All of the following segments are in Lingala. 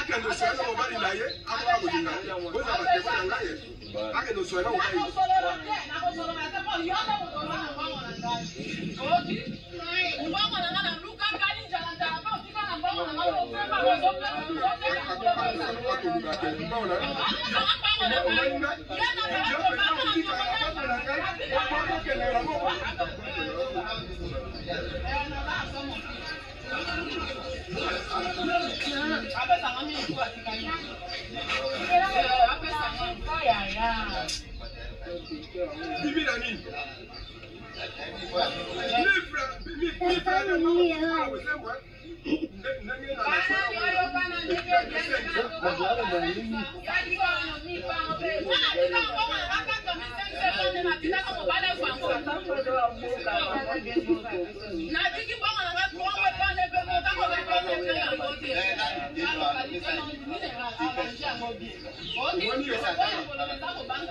Akende osala na mobali na ye akoka kolinga te boza batema na ngai akende osala na mobali. Bimi na nini?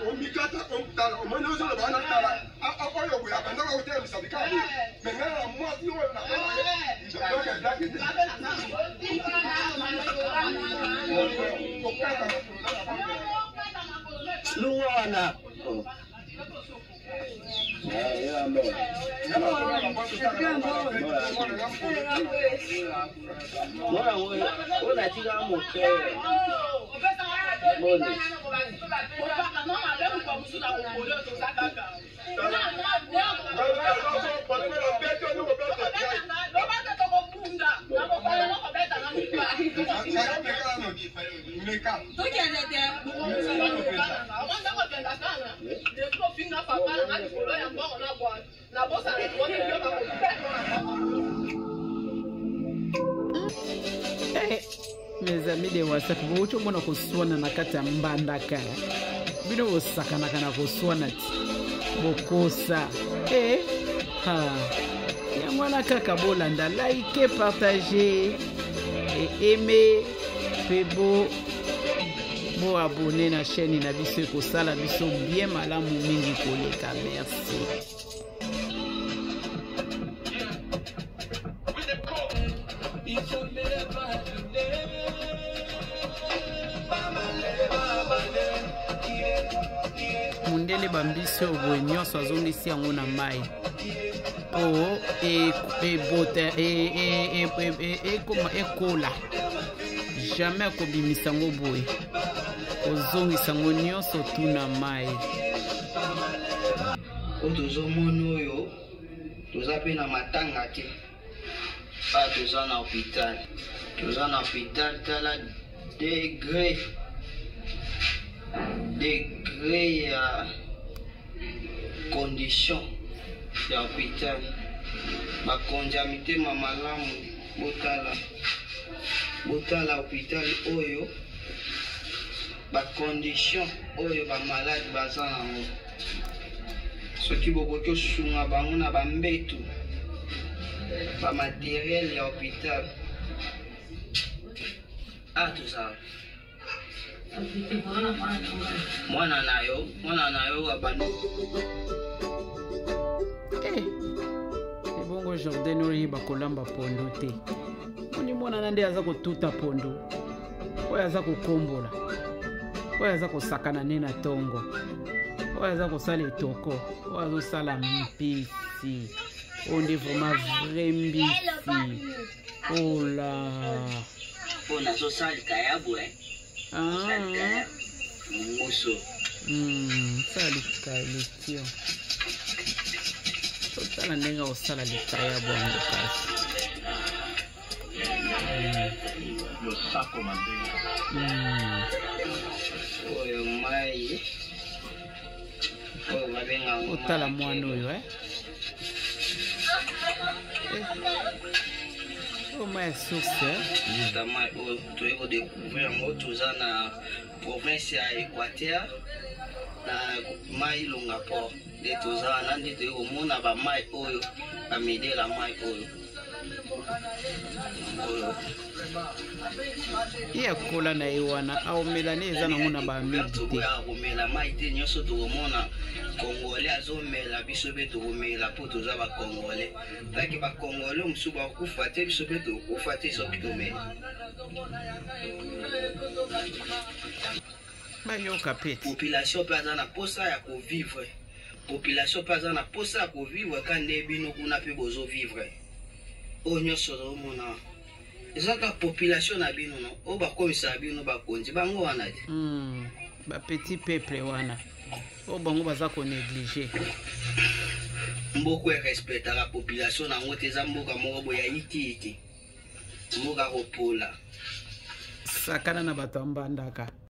Omikata tala omoni ozoloba wana tala oyo boye abandaka kotelemisa bikaka boye me ngai na mwasi oyo Lungwa wana. Mwana oyo natika moke. Boni. Eh, mes amis de WhatsApp, bouti omona koswana na kati ya mbandaka. Bino bosakanaka na koswana ti bokosa. Eh, ha. Yango wana kaka bolanda, like, partager et aimer pe bo bo abonner na chaîne na biso ekosala biso bien malamu mingi koleka. Merci. Mundele bambisi oyo boye nyonso azongisi yango na mai po ebota ekoma ekola jamais akobimisa yango boye kozongisa yango nyonso tu na mai. Oyo tozomona oyo toza mpe na matanga te, awa toza na hôpital, toza na hôpital. Tala degré degré ya condition ya hôpital. Bakonzi ya mitema malamu, botala botala hôpital oyo, bacondition oyo bamalade baza nango. Soki bokoki osunga bango na bambetu, bamateriel ya hôpital. Ah, toza mwana na yo, mwana na yo abandi. Eh, ebongo Jordan oyeba kolamba pondo te. Moni mwana na nde aza kotuta pondo, oyo aza kokombola, oyo aza kosakana nde na ntongo, oyo aza kosala etoko, oyo azosala mbisi. Oyo nde vraiment vrai mbisi. Ola. Mpo nazosala likayabu eh. Ah. Mongoso. Sala likaya. Totala ndenge osala likayabu yango kasi. Losako Mandela. Oyo mai oyo babenga Otala mwana oyo eh. Oyo mai ya source eh. Nzita mai oyo toyei kodécouvrir yango, toza na province ya Équateur na mai Longa Port nde toza wana, nde toyei komona bamai oyo, bamidela mai oyo. Ye akola na ye wana aomela ne eza nango na baamide te. Komela mai te, nyonso tokomona Congolais azomela, biso mpe tokomela mpo toza Bacongolais. Taki Bacongolais mosusu bakokufa te, biso mpe tokokufa te soki tomela. Bayoka pe te. Population mpe aza na posa ya kovivre, population mpe aza na posa ya kovivre ka nde bino kuna mpe bozovivre. Oyo nyonso ozomona eza kaka population na bino, no oyo bakomisaka bino bakonzi, bango wana te. Bapetit peuple wana oyo bango baza konéglige. Mboka erespectaka population na yango te. Eza mboka moko boye ya yikiyiki, mboka kopola. Sakana na bato ya Mbandaka.